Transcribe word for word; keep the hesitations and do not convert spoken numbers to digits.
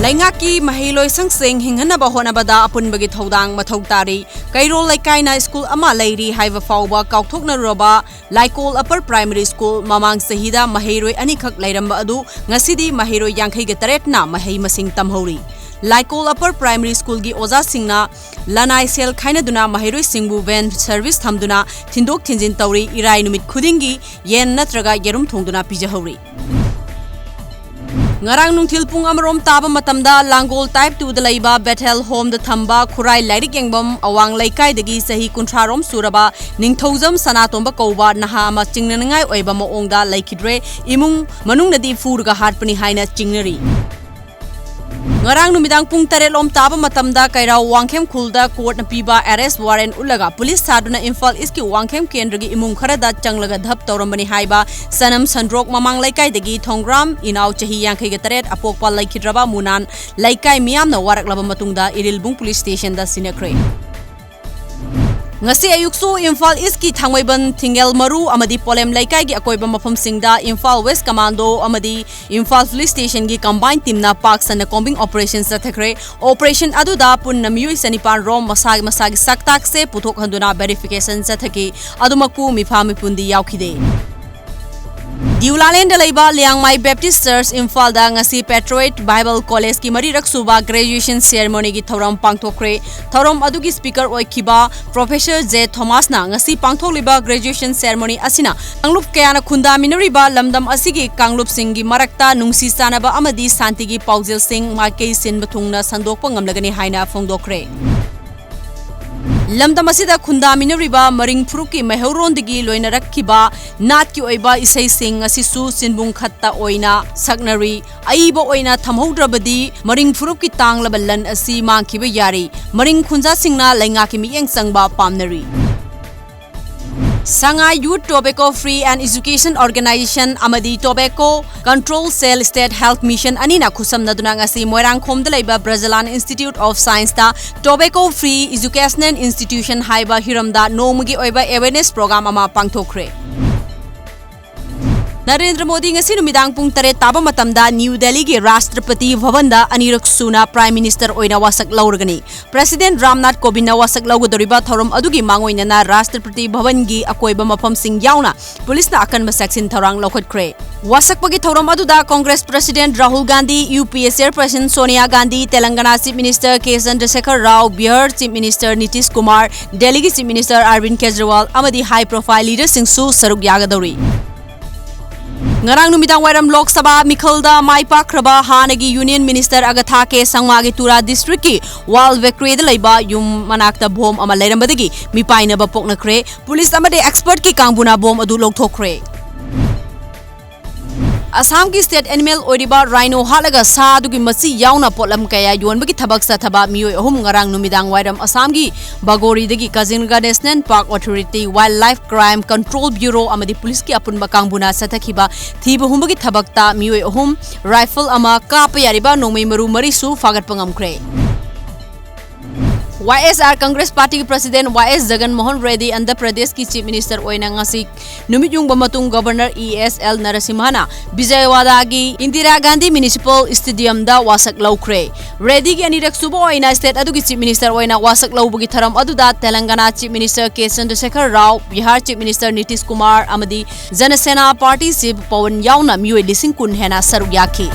ꯂꯩꯉꯥꯛꯀꯤ ꯃꯍꯩꯂꯣꯏꯁꯪꯁꯤꯡ ꯍꯤꯡꯍꯟꯅꯕ ꯍꯣꯠꯅꯕꯗ ꯑꯄꯨꯟꯕꯒꯤ ꯊꯧꯗꯥꯡ ꯃꯊꯧ ꯇꯥꯔꯤ꯫ ꯀꯩꯔꯣꯜ ꯂꯩꯀꯥꯏꯅ ꯁ꯭ꯀꯨꯜ ꯑꯃ ꯂꯩꯔꯤ ꯍꯥꯏꯕ ꯐꯥꯎꯕ ꯀꯥꯎꯊꯣꯛꯅꯔꯨꯔꯕ ꯂꯥꯏꯀꯣꯜ Upper Primary School ꯃꯃꯥꯡ ꯆꯍꯤꯗ ꯃꯍꯩꯔꯣꯏ ꯑꯅꯤꯈꯛ ꯂꯩꯔꯝꯕ ꯑꯗꯨ ꯉꯁꯤꯗꯤ ꯃꯍꯩꯔꯣꯏ ꯌꯥꯡꯈꯩꯒ ꯇꯔꯦꯠꯅ ꯃꯍꯩ ꯃꯁꯤꯡ ꯇꯝꯍꯧꯔꯤ꯫ ꯂꯥꯏꯀꯣꯜ Upper Primary Schoolꯒꯤ ꯑꯣꯖꯥꯁꯤꯡꯅ ꯂꯅꯥꯏ ꯁꯦꯜ ꯈꯥꯏꯅꯗꯨꯅ ꯃꯍꯩꯔꯣꯏꯁꯤꯡꯕꯨ van service ꯊꯝꯗꯨꯅ ꯊꯤꯟꯗꯣꯛ ꯊꯤꯟꯖꯤꯟ ꯇꯧꯔꯤ꯫ ꯏꯔꯥꯏ ꯅꯨꯃꯤꯠ ꯈꯨꯗꯤꯡꯒꯤ ꯌꯦꯟ ꯅꯠꯇ꯭ꯔꯒ ꯌꯦꯔꯨꯝ ꯊꯣꯡꯗꯨꯅ ꯄꯤꯖꯍꯧꯔꯤ꯫ ꯉꯔꯥꯡ ꯅꯨꯡꯊꯤꯜ ꯄꯨꯡ ꯑꯃꯔꯣꯝ ꯇꯥꯕ ꯃꯇꯝꯗ ꯂꯥꯡꯒꯣꯜ Type twoꯗ ꯂꯩꯕ Bethel Homeꯗ ꯊꯝꯕ ꯈꯨꯔꯥꯏ ꯂꯥꯏꯔꯤꯛ ꯌꯦꯡꯐꯝ ꯑꯋꯥꯡ ꯂꯩꯀꯥꯏꯗꯒꯤ ꯆꯍꯤ ꯀꯨꯟꯊ꯭ꯔꯥ ꯔꯣꯝ ꯁꯨꯔꯕ ꯅꯤꯡꯊꯧꯖꯝ ꯁꯅꯥꯇꯣꯝꯕ ꯀꯧꯕ ꯅꯍꯥ ꯑꯃ ꯆꯤꯡꯅꯅꯤꯡꯉꯥꯏ ꯑꯣꯏꯕ ꯃꯑꯣꯡꯗ ꯂꯩꯈꯤꯗ꯭ꯔꯦ꯫ ꯏꯃꯨꯡ ꯃꯅꯨꯡꯅꯗꯤ ꯐꯨꯔꯒ ꯍꯥꯠꯄꯅꯤ ꯍꯥꯏꯅ ꯆꯤꯡꯅꯔꯤ꯫ ꯉꯔꯥꯡ ꯅꯨꯃꯤꯗꯥꯡ ꯄꯨꯡ ꯇꯔꯦꯠ ꯂꯣꯝ ꯇꯥꯕ ꯃꯇꯝꯗ ꯀꯩꯔꯥꯎ ꯋꯥꯡꯈꯦꯝ ꯈꯨꯜꯗ courtꯅ ꯄꯤꯕ arrest warrant ꯎꯠꯂꯒ ꯄꯨꯂꯤꯁ ꯊꯥꯗꯨꯅ ꯏꯝꯐꯥꯜ Eastꯀꯤ ꯋꯥꯡꯈꯦꯝ ꯀꯦꯟꯗ꯭ꯔꯒꯤ ꯏꯃꯨꯡ ꯈꯔꯗ ꯆꯪꯂꯒ ꯙꯞ ꯇꯧꯔꯝꯕꯅꯤ ꯍꯥꯏꯕ ꯁꯅꯝ ꯁꯟꯗ꯭ꯔꯣꯛ ꯃꯃꯥꯡ ꯂꯩꯀꯥꯏꯗꯒꯤ ꯊꯣꯡꯒ꯭ꯔꯥꯝ ꯏꯅꯥꯎ ꯆꯍꯤ ꯌꯥꯡꯈꯩꯒ ꯇꯔꯦꯠ ꯑꯄꯣꯛꯄ ꯂꯩꯈꯤꯗ꯭ꯔꯕ ꯃꯨꯅꯥꯟ ꯂꯩꯀꯥꯏ ꯃꯤꯌꯥꯝꯅ ꯋꯥꯔꯛꯂꯕ ꯃꯇꯨꯡꯗ ꯏꯔꯤꯜꯕꯨꯡ police stationꯗ ꯁꯤꯟꯅꯈ꯭ꯔꯦ꯫ ꯉꯁꯤ ꯑꯌꯨꯛꯁꯨ ꯏꯝꯐꯥꯜ Eastꯀꯤ ꯊꯥꯡꯃꯩꯕꯟ, ꯊꯤꯡꯒꯦꯜ ꯃꯔꯨ ꯑꯃꯗꯤ ꯄꯣꯂꯦꯝ ꯂꯩꯀꯥꯏꯒꯤ ꯑꯀꯣꯏꯕ ꯃꯐꯝꯁꯤꯡꯗ ꯏꯝꯐꯥꯜ West Commando ꯑꯃꯗꯤ ꯏꯝꯐꯥꯜ police stationꯒꯤ combined teamꯅ ꯄꯥꯛ ꯁꯟꯅ combing operation ꯆꯠꯊꯈ꯭ꯔꯦ꯫ Operation ꯑꯗꯨꯗ ꯄꯨꯟꯅ ꯃꯤꯑꯣꯏ ꯆꯅꯤꯄꯥꯟ ꯔꯣꯝ ꯃꯁꯥ ꯃꯁꯥꯒꯤ ꯁꯛ ꯇꯥꯛꯁꯦ ꯄꯨꯊꯣꯛꯍꯟꯗꯨꯅ verification ꯆꯠꯊꯈꯤ꯫ ꯑꯗꯨꯃꯛꯄꯨ ꯃꯤꯐꯥ ꯃꯤꯄꯨꯟꯗꯤ ꯌꯥꯎꯈꯤꯗꯦ꯫ ꯗꯤꯎꯂꯥꯂꯦꯟꯗ ꯂꯩꯕ ꯂꯤꯌꯥꯡꯃꯥꯏ Baptist Church ꯏꯝꯐꯥꯜꯗ ꯉꯁꯤ Patriot Bible Collegeꯀꯤ ꯃꯔꯤꯔꯛ ꯁꯨꯕ graduation ceremonyꯒꯤ ꯊꯧꯔꯝ ꯄꯥꯡꯊꯣꯛꯈ꯭ꯔꯦ꯫ ꯊꯧꯔꯝ ꯑꯗꯨꯒꯤ speaker ꯑꯣꯏꯈꯤꯕ Professor J Thomasꯅ ꯉꯁꯤ ꯄꯥꯡꯊꯣꯛꯂꯤꯕ graduation ceremony ꯑꯁꯤꯅ ꯀꯥꯡꯂꯨꯞ ꯀꯌꯥꯅ ꯈꯨꯟꯗꯥꯃꯤꯟꯅꯔꯤꯕ ꯂꯝꯗꯝ ꯑꯁꯤꯒꯤ ꯀꯥꯡꯂꯨꯞꯁꯤꯡꯒꯤ ꯃꯔꯛꯇ ꯅꯨꯡꯁꯤ ꯆꯥꯟꯅꯕ ꯑꯃꯗꯤ ꯁꯥꯟꯇꯤꯒꯤ ꯄꯥꯎꯖꯦꯜꯁꯤꯡ ꯃꯥꯏꯀꯩ ꯁꯤꯟꯕ ꯊꯨꯡꯅ ꯁꯟꯗꯣꯛꯄ ꯉꯝꯂꯒꯅꯤ ꯍꯥꯏꯅ ꯐꯣꯡꯗꯣꯛꯈ꯭ꯔꯦ꯫ ꯂꯝꯗꯝ ꯑꯁꯤꯗ ꯈꯨꯟꯗꯥꯃꯤꯟꯅꯔꯤꯕ ꯃꯔꯤꯡ ꯐꯨꯔꯨꯞꯀꯤ ꯃꯩꯍꯧꯔꯣꯟꯗꯒꯤ ꯂꯣꯏꯅꯔꯛꯈꯤꯕ ꯅꯥꯠꯀꯤ ꯑꯣꯏꯕ ꯏꯁꯩꯁꯤꯡ ꯑꯁꯤꯁꯨ ꯆꯤꯟꯕꯨꯡ ꯈꯠꯇ ꯑꯣꯏꯅ ꯁꯛꯅꯔꯤ꯫ ꯑꯏꯕ ꯑꯣꯏꯅ ꯊꯝꯍꯧꯗ꯭ꯔꯕꯗꯤ ꯃꯔꯤꯡ ꯐꯨꯔꯨꯞꯀꯤ ꯇꯥꯡꯂꯕ ꯂꯟ ꯑꯁꯤ ꯃꯥꯡꯈꯤꯕ ꯌꯥꯔꯤ꯫ ꯃꯔꯤꯡ ꯈꯨꯟꯖꯥꯁꯤꯡꯅ ꯂꯩꯉꯥꯛꯀꯤ ꯃꯤꯠꯌꯦꯡ ꯆꯪꯕ ꯄꯥꯝꯅꯔꯤ꯫ Sangai Youth Tobacco Free and Education Organization ꯑꯃꯗꯤ Tobacco Control Cell State Health Mission ꯑꯅꯤꯅ ꯈꯨꯠꯁꯝꯅꯗꯨꯅ ꯉꯁꯤ ꯃꯣꯏꯔꯥꯡꯈꯣꯝꯗ ꯂꯩꯕ Brajalan Institute of Scienceꯇ Tobacco Free Educational Institution ꯍꯥꯏꯕ ꯍꯤꯔꯝꯗ ꯅꯣꯡꯃꯒꯤ ꯑꯣꯏꯕ awareness program ꯑꯃ ꯄꯥꯡꯊꯣꯛꯈ꯭ꯔꯦ꯫ ꯅꯔꯦꯟꯗ꯭ꯔ ꯃꯣꯗꯤ ꯉꯁꯤ ꯅꯨꯃꯤꯗꯥꯡ ꯄꯨꯡ ꯇꯔꯦꯠ ꯇꯥꯕ ꯃꯇꯝꯗ ꯅ꯭ꯌꯨ ꯗꯦꯜꯂꯤꯒꯤ ꯔꯥꯁꯇ꯭ꯔꯄꯇꯤ ꯚꯕꯟꯗ ꯑꯅꯤꯔꯛ ꯁꯨꯅ ꯄ꯭ꯔꯥꯏꯝ ꯃꯤꯅꯤꯁꯇꯔ ꯑꯣꯏꯅ ꯋꯥꯁꯛ ꯂꯧꯔꯒꯅꯤ꯫ ꯄ꯭ꯔꯦꯁꯤꯗꯦꯟꯠ ꯔꯥꯝꯅꯥꯊ ꯀꯣꯕꯤꯟꯗꯅ ꯋꯥꯁꯛ ꯂꯧꯒꯗꯧꯔꯤꯕ ꯊꯧꯔꯝ ꯑꯗꯨꯒꯤ ꯃꯥꯡꯑꯣꯏꯅꯅ ꯔꯥꯁꯇ꯭ꯔꯄꯇꯤ ꯚꯕꯟꯒꯤ ꯑꯀꯣꯏꯕ ꯃꯐꯝꯁꯤꯡ ꯌꯥꯎꯅ ꯄꯨꯂꯤꯁꯅ ꯑꯀꯟꯕ ꯆꯦꯛꯁꯤꯟ ꯊꯧꯔꯥꯡ ꯂꯧꯈꯠꯈ꯭ꯔꯦ꯫ ꯋꯥꯁꯛꯄꯒꯤ ꯊꯧꯔꯝ ꯑꯗꯨꯗ ꯀꯣꯡꯒ꯭ꯔꯦꯁ ꯄ꯭ꯔꯦꯁꯤꯗꯦꯟꯠ ꯔꯥꯍꯨꯜ ꯒꯥꯟꯙꯤ, ꯌꯨ ꯄꯤ ꯑꯦ ꯆꯦꯌꯔꯄꯔꯁꯟ ꯁꯣꯅꯤꯌꯥ ꯒꯥꯟꯙꯤ, ꯇꯦꯂꯪꯒꯅꯥ ꯆꯤꯐ ꯃꯤꯅꯤꯁꯇꯔ ꯀꯦ ꯆꯟꯗ꯭ꯔꯁꯦꯈꯔ ꯔꯥꯎ, ꯕꯤꯍꯥꯔ ꯆꯤꯐ ꯃꯤꯅꯤꯁꯇꯔ ꯅꯤꯇꯤꯁ ꯀꯨꯃꯥꯔ, ꯗꯦꯜꯂꯤꯒꯤ ꯆꯤꯐ ꯃꯤꯅꯤꯁꯇꯔ ꯑꯔꯕꯤꯟꯗ ꯀꯦꯖꯔꯤꯋꯥꯜ ꯑꯃꯗꯤ ꯍꯥꯏ ꯄ꯭ꯔꯣꯐꯥꯏꯜ ꯂꯤꯗꯔꯁꯤꯡꯁꯨ ꯁꯔꯨꯛ ꯌꯥꯒꯗꯧꯔꯤ꯫ ꯉꯔꯥꯡ ꯅꯨꯃꯤꯗꯥꯡ ꯋꯥꯏꯔꯝ ꯂꯣꯛ ꯁꯚꯥ ꯃꯤꯈꯜꯗ ꯃꯥꯏ ꯄꯥꯛꯈ꯭ꯔꯕ ꯍꯥꯟꯅꯒꯤ ꯌꯨꯅꯤꯌꯟ ꯃꯤꯅꯤꯁꯇꯔ ꯑꯒꯊꯥ ꯀꯦ ꯁꯪꯃꯥꯒꯤ ꯇꯨꯔꯥ ꯗꯤꯁꯇ꯭ꯔꯤꯛꯀꯤ ꯋꯥꯜ ꯕꯦꯀ꯭ꯔꯦꯗ ꯂꯩꯕ ꯌꯨꯝ ꯃꯅꯥꯛꯇ ꯕꯣꯝ ꯑꯃ ꯂꯩꯔꯝꯕꯗꯒꯤ ꯃꯤꯄꯥꯏꯅꯕ ꯄꯣꯛꯅꯈ꯭ꯔꯦ꯫ ꯄꯨꯂꯤꯁ ꯑꯃꯗꯤ ꯑꯦꯛꯁꯄꯔꯠꯀꯤ ꯀꯥꯡꯕꯨꯅ ꯕꯣꯝ ꯑꯗꯨ ꯂꯧꯊꯣꯛꯈ꯭ꯔꯦ꯫ ꯑꯁꯥꯝꯒꯤ ꯁ꯭ꯇꯦꯠ ꯑꯦꯅꯤꯃꯦꯜ ꯑꯣꯏꯔꯤꯕ ꯔꯥꯏꯅꯣ ꯍꯥꯠꯂꯒ ꯁꯥ ꯑꯗꯨꯒꯤ ꯃꯆꯤ ꯌꯥꯎꯅ ꯄꯣꯠꯂꯝ ꯀꯌꯥ ꯌꯣꯟꯕꯒꯤ ꯊꯕꯛ ꯆꯠꯊꯕ ꯃꯤꯑꯣꯏ ꯑꯍꯨꯝ ꯉꯔꯥꯡ ꯅꯨꯃꯤꯗꯥꯡ ꯋꯥꯏꯔꯝ ꯑꯁꯥꯝꯒꯤ ꯕꯒꯣꯔꯤꯗꯒꯤ Kaziranga national park authority, wildlife crime control bureau ꯑꯃꯗꯤ ꯄꯨꯂꯤꯁꯀꯤ ꯑꯄꯨꯟꯕ ꯀꯥꯡꯕꯨꯅ ꯆꯠꯊꯈꯤꯕ ꯊꯤꯕ ꯍꯨꯝꯕꯒꯤ ꯊꯕꯛꯇ ꯃꯤꯑꯣꯏ ꯑꯍꯨꯝ, ꯔꯥꯏꯐꯜ ꯑꯃ, ꯀꯥꯞꯄ ꯌꯥꯔꯤꯕ ꯅꯣꯡꯃꯩ ꯃꯔꯨ ꯃꯔꯤꯁꯨ ꯐꯥꯒꯠꯄ ꯉꯝꯈ꯭ꯔꯦ꯫ ꯋꯥꯏ ꯑꯦꯁ ꯑꯥꯔ ꯀꯪꯒ꯭ꯔꯦꯁ ꯄꯥꯔꯇꯤꯒꯤ president Y S Jagan Mohan Reddy Andhra ꯄ꯭ꯔꯗꯦꯁꯀꯤ ꯆꯤꯐ ꯃꯤꯅꯤꯁꯇꯔ ꯑꯣꯏꯅ ꯉꯁꯤ ꯅꯨꯃꯤꯠ ꯌꯨꯡꯕ ꯃꯇꯨꯡ ꯒꯕꯔꯅꯔ ꯏ ꯑꯦꯁ ꯑꯦꯜ ꯅꯔꯁꯤꯝꯍꯅ ꯕꯤꯖꯌꯋꯥꯗꯥꯒꯤ ꯏꯟꯗꯤꯔꯥ ꯒꯥꯟꯙꯤ ꯃ꯭ꯌꯨꯅꯤꯁꯤꯄꯥꯜ ꯁ꯭ꯇꯦꯗꯤꯌꯝꯗ ꯋꯥꯁꯛ ꯂꯧꯈ꯭ꯔꯦ꯫ ꯔꯦꯗꯤꯒꯤ ꯑꯅꯤꯔꯛ ꯁꯨꯕ ꯑꯣꯏꯅ ꯁ꯭ꯇꯦꯠ ꯑꯗꯨꯒꯤ ꯆꯤꯐ ꯃꯤꯅꯤꯁꯇꯔ ꯑꯣꯏꯅ ꯋꯥꯁꯛ ꯂꯧꯕꯒꯤ ꯊꯧꯔꯝ ꯑꯗꯨꯗ ꯇꯦꯂꯪꯒꯅꯥ ꯆꯤꯐ ꯃꯤꯅꯤꯁꯇꯔ ꯀꯦ ꯆꯟꯗ꯭ꯔꯁꯦꯈꯔ ꯔꯥꯎ, ꯕꯤꯍꯥꯔ ꯆꯤꯐ ꯃꯤꯅꯤꯁꯇꯔ ꯅꯤꯇꯤꯁ ꯀꯨꯃꯥꯔ ꯑꯃꯗꯤ ꯖꯅꯁꯦꯅꯥ ꯄꯥꯔꯇꯤ ꯆꯤꯐ ꯄꯋꯟ ꯌꯥꯎꯅ ꯃꯤꯑꯣꯏ ꯂꯤꯁꯤꯡ ꯀꯨꯟ ꯍꯦꯟꯅ ꯁꯔꯨꯛ ꯌꯥꯈꯤ꯫